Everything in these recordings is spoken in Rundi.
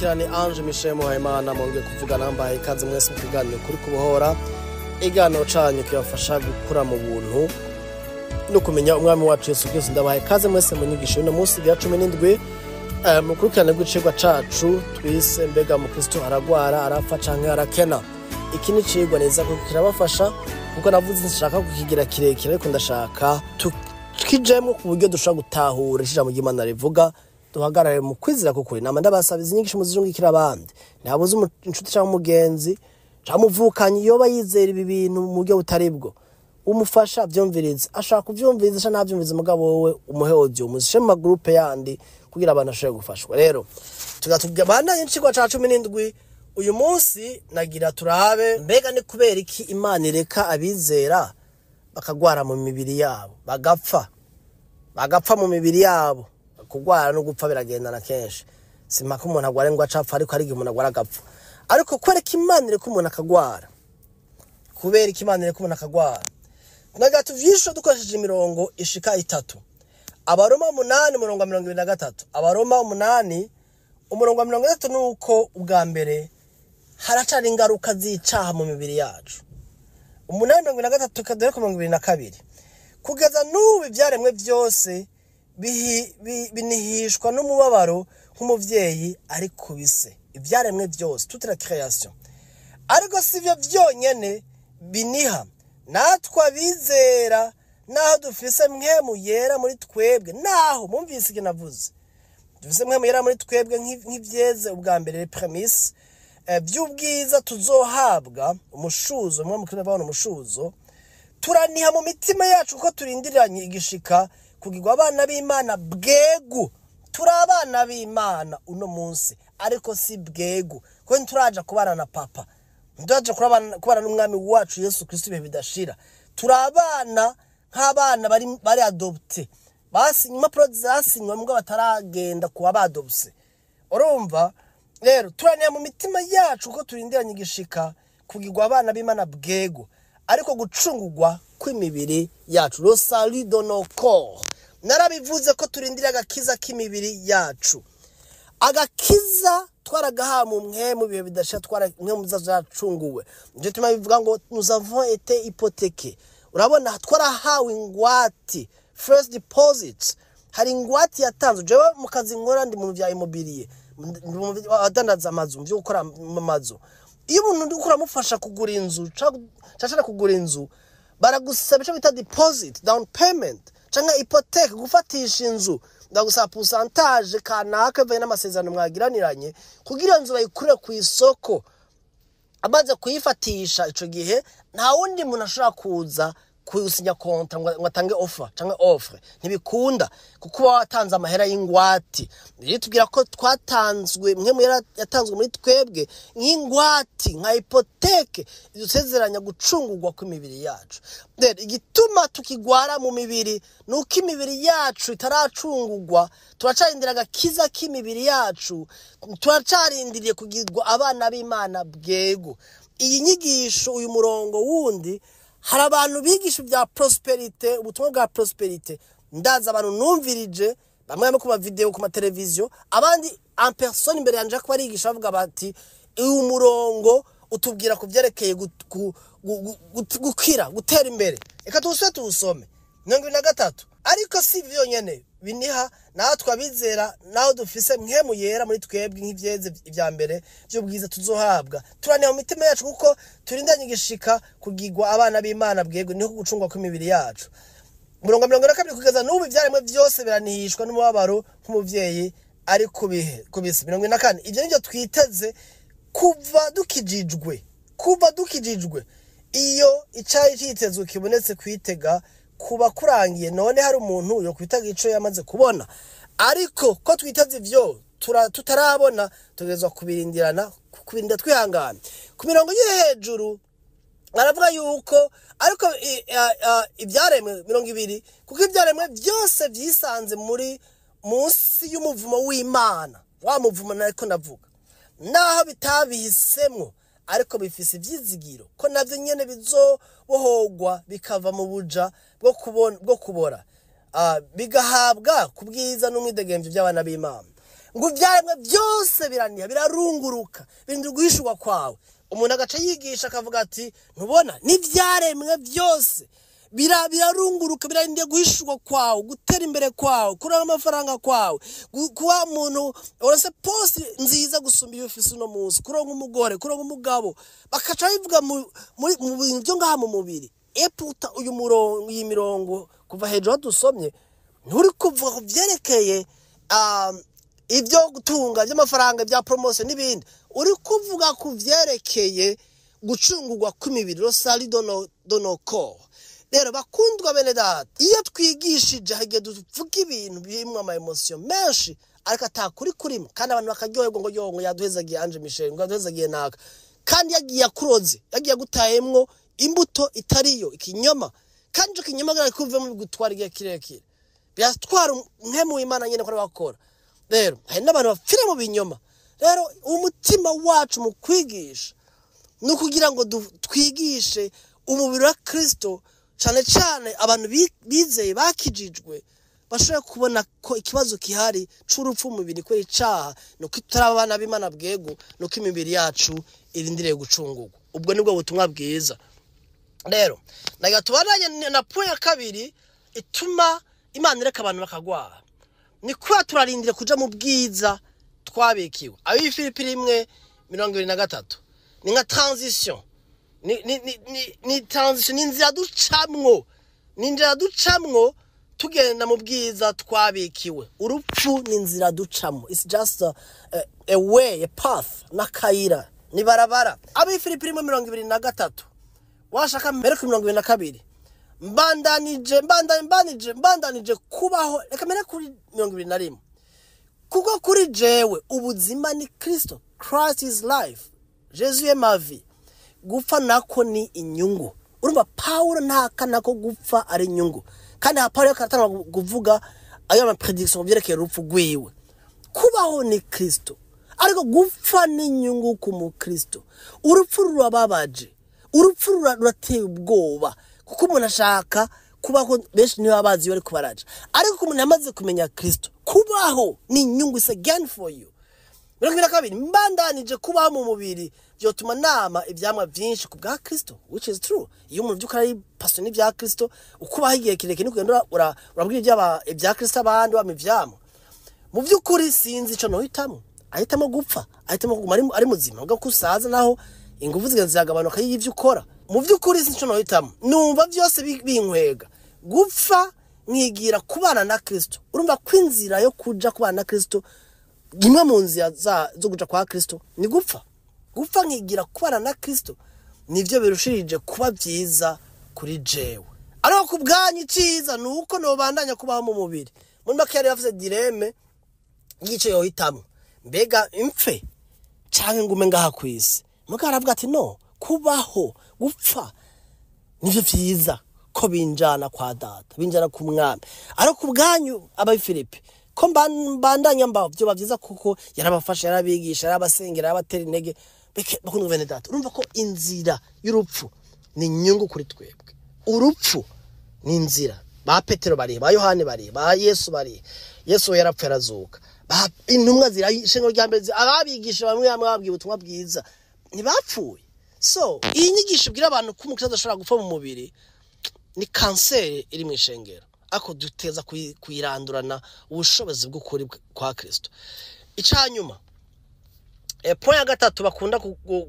Kubakira ni Ange Michel Muhayimana, mwongeye kuvugana. Mbaye ikaze mwese mu kiganiro Kuri Kubohora, iganiro canyu kibafasha gukura mu buntu no kumenya Umwami wacu Yesu Kristo. Ndabahaye ikaze mwese mu nyigisho y'uno munsi ya 17, mu kurikirane rw'icigwa cacu twise "Mbega mu Kristo aragwara, arapfa canke arakena?" Iki ni icigwa neza kuko kirabafasha, kuko navuze nshaka kukigira kirekire, ariko ndashaka tukijemwo ku buryo dushobora gutahura icyo ijambo ry'Imana rivuga, duhagarare mu kwizera kukuri. Nama ndabasaba, izi nyigisho muzirungikira abandi. Ntabuze inshuti cyangwa umugenzi cyangwa umuvukanyi yoba yizera ibi bintu mu buryo butari bwo, umufasha avyumvirize. Ashaka kuvyumviriza canke ntavyumvirize, mugabo wowe umuhe audio, muzishe mu magroupe yandi kugira abantu bashobore gufashwa. Rero tugatubandanye icigwa ca 17 uyu munsi. Nagira turabe: mbega ni kubera iki Imana ireka abizera bakagwara mu mibiri yabo, bagapfa mu mibiri yabo? Kugwara no gupfa biragendana kenshi. Simpaka umuntu agwara ngo acapfa, ariko hari igihe umuntu agwara agapfa. Ariko kubera ko Imana ireka umuntu akagwara, kubera ko Imana ireka umuntu akagwara, naga tuvyisho dukoresheje imirongo ishika itatu. Abaroma 8, umurongo wa 23. Abaroma 8, umurongo wa 30. Nuko ubwa mbere haracari ingaruka z'icaha mu mibiri yacu. 8, 23 kadere ku 22: kugeza n'ubu ivyaremwe vyose binihishwa n'umubabaro nk'umuvyeyi ari ku bise. Ivyaremwe vyose, toute la création. Ariko si byo vyonyene biniha, natwe abizera, naho dufise Mpwemu Yera muri twebwe, naho mumvise icyo navuze, dufise Mpwemu Yera muri twebwe nk'ivyeze ubwa mbere, prémices by'ubwiza tuzohabwa, umushuzo mwe mukunda babona umushuzo, turaniha mu mitima yacu kuko turindiriranye igishika kugirwa abana b'Imana bwegu. Turi abana b'Imana uno munsi, ariko si bwegu, kuko ntituraja kubana na Papa, ntituraja kubana n'Umwami wacu Yesu Kristo ibihe bidashira. Turi abana nk'abana bari adoptés, basinye impapuro zasinywe mbwo bataragenda kuba badopse. Urumva rero, turaniha mu mitima yacu kuko turindiranye igishika kugirwa abana b'Imana bwego, ariko gucungurwa kw'imibiri yacu, le salut de nos corps. Narabivuze ko turindira agakiza k'imibiri yacu. Agakiza twaragahawe mu mpwemu bihe bidashira, twara mpwemu zacunguwe. Nico tuma bivuga ngo nous avons été hypothéqués. Urabona, twarahawe ingwati, first deposit. Hari ingwati yatanzwe. Jewe mu kazi nkora ndi mu vya immobilier, ndi mu adandaza amazu, mu vyo gukora mu mazu. Iyo umuntu ndi kuramufasha kugura inzu canke kugura inzu, baragusaba ico bita deposit, down payment canke hypothèque, gufatisha inzu. Ndagusaba pourcentage kanaka bivanye n'amasezerano mwagiraniranye kugira inzu bayikure ku isoko. Amaze kuyifatisha, ico gihe nta wundi muntu ashobora kuza kusinya contrat ngo atange offer canke offre. Ntibikunda, kuko uba watanze amahera y'ingwati. Rero tubwira ko twatanzwe, mwe mu yatanzwe muri twebwe nk'ingwati, nka hypothèque idusezeranya gucungurwa kw'imibiri yacu. Rero igituma tukigwara mu mibiri ni uko imibiri yacu itaracungurwa. Turacarindira agakiza k'imibiri yacu, turacarindiriye kugirwa abana b'Imana bwego. Iyi nyigisho, uyu murongo wundi, hari abantu bigisha ibya prospérité, ubutumwa bwa prospérité. Ndaza abantu numvirije, bamwe bamwe ku mavideo, ku mateleviziyo, abandi en personne imbere yanje, ko barigisha bavuga bati uyu murongo utubwira ku byerekeye gukira, gutera imbere. Reka tuwusome, tuwusome. 23: ariko si byonyene biniha, natwe abizera, naho dufise Mpwemu Yera muri twebwe nk'ivyeze ibya mbere by'ubwiza tuzohabwa, turaniha mu mitima yacu kuko turindanye igishika kugirwa abana b'Imana bwego, niho gucungwa kw'imibiri yacu. Umurongo wa 42: kugeza n'ubu ivyaremwe vyose biranihishwa n'umubabaro nk'umuvyeyi ari kubihe kubisi. 44: ivyo nivyo twiteze kuva dukijijwe, kuva dukijijwe. Iyo icari citezwe kibonetse, kwitega kuba kurangiye. None hari umuntu yo kwitega ico yamaze kubona? Ariko ko twiteze ivyo tutarabona, tugerezwa kubirindirana, kubirinda twihangana. Ku mirongo yo hejuru baravuga yuko ariko ibyaremwe, 20, kuko ibyaremwe byose vyisanze muri munsi y'umuvumo w'Imana, wa muvumo nariko ndavuga, naho bitabihisemwo, ariko bifise ivyizigiro ko navyo nyene bizobohogwa bikava mu buja bwo kubora, bigahabwa ku bwiza n'umwidegemvyo by'abana b'Imana. Ngo ibyaremwe byose biraniha, birarunguruka, birindira uguhishurwa kwawe. Umuntu agaca yigisha akavuga ati ntubona n'ibyaremwe byose birarunguruka, birarindiye guhishurwa kwawe, gutera imbere kwawe, kuronka amafaranga kwawe, kuba umuntu urose poste nziza gusumba iyo ufise uno munsi, kuronka umugore, kuronka umugabo. Bakaca bivuga mu bintu byo ngaha mu mubiri. Eputa uyu murongo, iyi mirongo kuva hejuru aho dusomye, nturi kuvuga ku vyerekeye ibyo gutunga, by'amafaranga, bya promotion n'ibindi. Uri kuvuga ku vyerekeye gucungurwa kw'imibiri, le salut de nos corps. Rero bakundwa bene data, iyo twigishije hagiye tuvuga ibintu birimwo ama émotion menshi ariko atakuri kurimo, kandi abantu bakaryoherwa ngo yo, ngo yaduhezagiye Ange Michel, ngo yaduhezagiye naka, kandi yagiye akuroze, yagiye agutayemwo imbuto itariyo, ikinyoma. Kandi ico kinyoma kugira kuvemo bigutwara igihe kirekire, biratwara umwe w'Imana nyene ko bakora. Rero hari n'abantu bapfira mu binyoma. Rero umutima wacu mu kwigisha ni ukugira ngo twigishe umubiri wa Kristo, cane cane abantu bizeye bakijijwe bashobora kubona ko ikibazo kihari c'urupfu mu mubiri kubera icaha, nuko tutari abana b'Imana bwego, nuko imibiri yacu irindiriye gucungurwa. Ubwo nibwo butumwa bwiza. Rero nagira tubandanye na point ya kabiri ituma Imana ireka abantu bakagwara, ni kuba turarindira kuja mu bwiza twabikiwe. Ab'i Filipi 1:23 ni nka transition, ni transition, ni inzira ducamwo, ni inzira ducamwo tugenda mu bwiza twabikiwe. Urupfu ni inzira ducamwo, it's just a way, a path, n'akayira, ni barabara. Ab'i Filipi 1:23, washaka mbere ku 22, mbandanije mbandanije mbandanije kubaho. Reka mbere kuri 21: kuko kuri jewe ubuzima ni Kristo, Christ is life, Jésus est ma vie, gupfa nako ni inyungu. Urumva Paulo ntahakana ko gupfa ari inyungu, kandi aha Paulo karatanga kuvuga ayo ma prédiction byerekeye urupfu rwiwe. Kubaho ni Kristo, ariko gupfa ni inyungu ku mukristo. Urupfu rurababaje, urupfu rurateye ubwoba, kuko umuntu ashaka kubaho, benshi niba bazi iyo ariko baraja. Ariko umuntu yamaze kumenya Kristo, kubaho ni inyungu, is a gain for you. 22: mbandanije kubaho mu mubiri byotuma nama ivyamwa vyinshi ku bwa Kristo, which is true. Iyo umuntu vy'ukuri ari passion n'ibya Kristo, ukubaho igihe kirekire ni kugenda urabwira ibya Kristo abandi, wama ivyamwa. Mu by'ukuri sinzi ico nohitamo. Ahitamo gupfa, ahitamo kuguma ari muzima, ubwo kusaza naho ingufu zigenda ziragabanuka y'ivyo ukora. Mu by'ukuri sinzi ico nohitamo, numva byose binkwega gupfa nkigira kubana na Kristo. Urumva ko inzira yo kuja kubana na Kristo, imwe mu nzira zo kuja kwa Kristo ni gupfa. Gupfa nkigira kubana na Kristo nivyo birushirije kuba byiza kuri jewe, ariko ku bwanyu iciza ni uko nobandanya kubaho mu mubiri. Muri make yari yavuze dilemme y'ico yohitamwo: mbega impfe canke ngume ngaha kw'isi? Muga aravuga ati no, kubaho, gupfa nivyo vyiza ko binjana kwa data, binjana ku mwami. Ariko ku bwanyu Abafilipi ko mbandanya mbaho vyoba vyiza, kuko yarabafasha, yarabigisha, yarabasengera, yarabatera intege. Bakundwa bene data, urumva ko inzira y'urupfu ni inyungu kuri twebwe. Urupfu ni inzira. Ba Petero barihe? Ba Yohani barihe? Ba Yesu barihe? Yesu yarapfa, yarazuka. Intumwa zira ishengero rya mbere, ababigisha bamwe bamwe babwiye ubutumwa bwiza ntibapfuye. So iyi nyigisho ibwira abantu ko umukristo adashobora gupfa mu mubiri ni kanseri iri mu ishengero, ariko duteza kuyirandurana ubushobozi bw'ukuri kwa Kristo. Icanyuma, point ya gatatu bakunda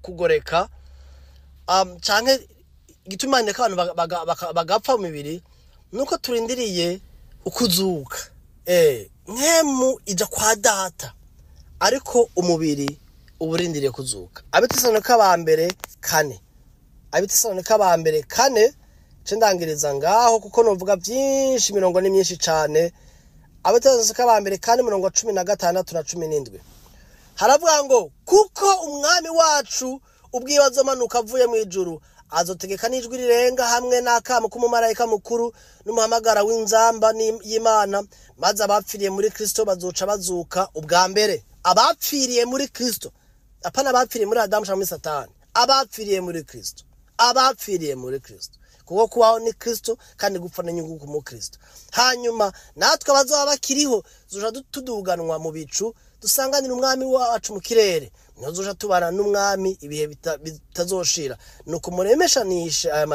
kugoreka, canke igituma ndeka abantu bagapfa mu mibiri, nuko turindiriye ukuzuka. Nkemu ija kwa data, ariko umubiri uba urindiriye kuzuka. Abitesalonika ba mbere 4, Abitesalonika ba mbere 4, ce ndangiriza ngaho kuko novuga byinshi, imirongo ni myinshi cane. Abitesalonika ba mbere 4, umurongo 16 na 17, haravuga ngo kuko umwami wacu ubwiwe azomanuka avuye mu ijuru, azotegeka n'ijwi rirenga hamwe n'akamo k'umumarayika mukuru n'umuhamagara w'inzamba y'Imana, maze abapfiriye muri Kristo bazoca bazuka ubwa mbere. Abapfiriye muri Kristo, apana abapfiriye muri Adamu cyangwa muri Satani, abapfiriye muri Kristo, abapfiriye muri Kristo, kuko kubaho ni Kristo kandi gupfa ni inyungu ku mukristo. Hanyuma natwe abazoba bakiriho tuzoca tuduganwa mu bicu. Dusanganire umwami wacu mu kirere, niho tuzoca tubana n'umwami ibihe bitazoshira. Nuko muremeshanishe aya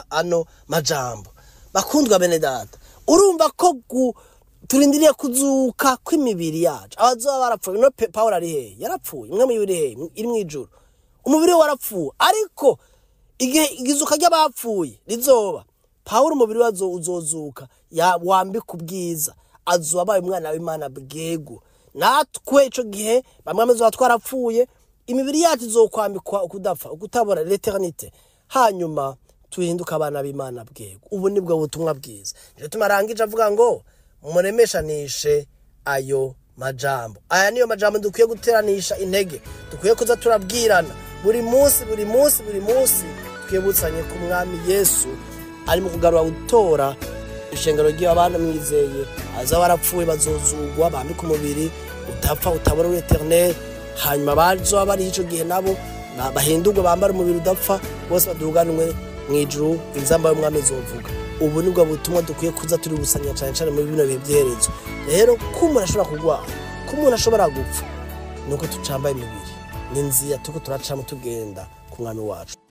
ano majambo. Bakundwa bene data, urumva ko turindiriye kuzuka kw'imibiri yacu. Abazoba barapfuye, no Pawulo ari hehe? Yarapfuye. Imwe mu iri hehe? Iri mw'ijuru. Umubiri we warapfuye, ariko igihe izuka ry'abapfuye rizoba, Pawulo umubiri we uzozuka, wambika ubwiza, azoba abaye umwana w'Imana bwego. Natwe ico gihe bamwe bazoba twarapfuye, imibiri yacu izokwambikwa ukudapfa, ukutabora, l'éternité, hanyuma tuhinduka abana b'Imana bwego. Ubu nibwo butumwa bwiza. Nico tumarangije avuga ngo muremeshanishe ayo majambo. Aya niyo majambo dukwiye guteranisha intege, dukwiye kuza turabwirana buri munsi, buri munsi, buri munsi, twibutsanye ku mwami Yesu ari mu kugarura gutora ishengero ry'abana mwizeye. Aza barapfuye bazozugwa, bambika umubiri utapfa, utabora, w'éternel, hanyuma bazoba bari ico gihe nabo bahindurwe, bambara umubiri udapfa, bose baduganwe mw'ijuru, inzamba y'umwami izovuga. Ubu nibwo butumwa dukwiye kuza turi busanya cyane cyane muri bino bihe by'iherezo. Rero ko umuntu ashobora kurwara, ko umuntu ashobora gupfa, nuko tucambaye imibiri, ni inzira turiko turacamo tugenda ku mwami wacu.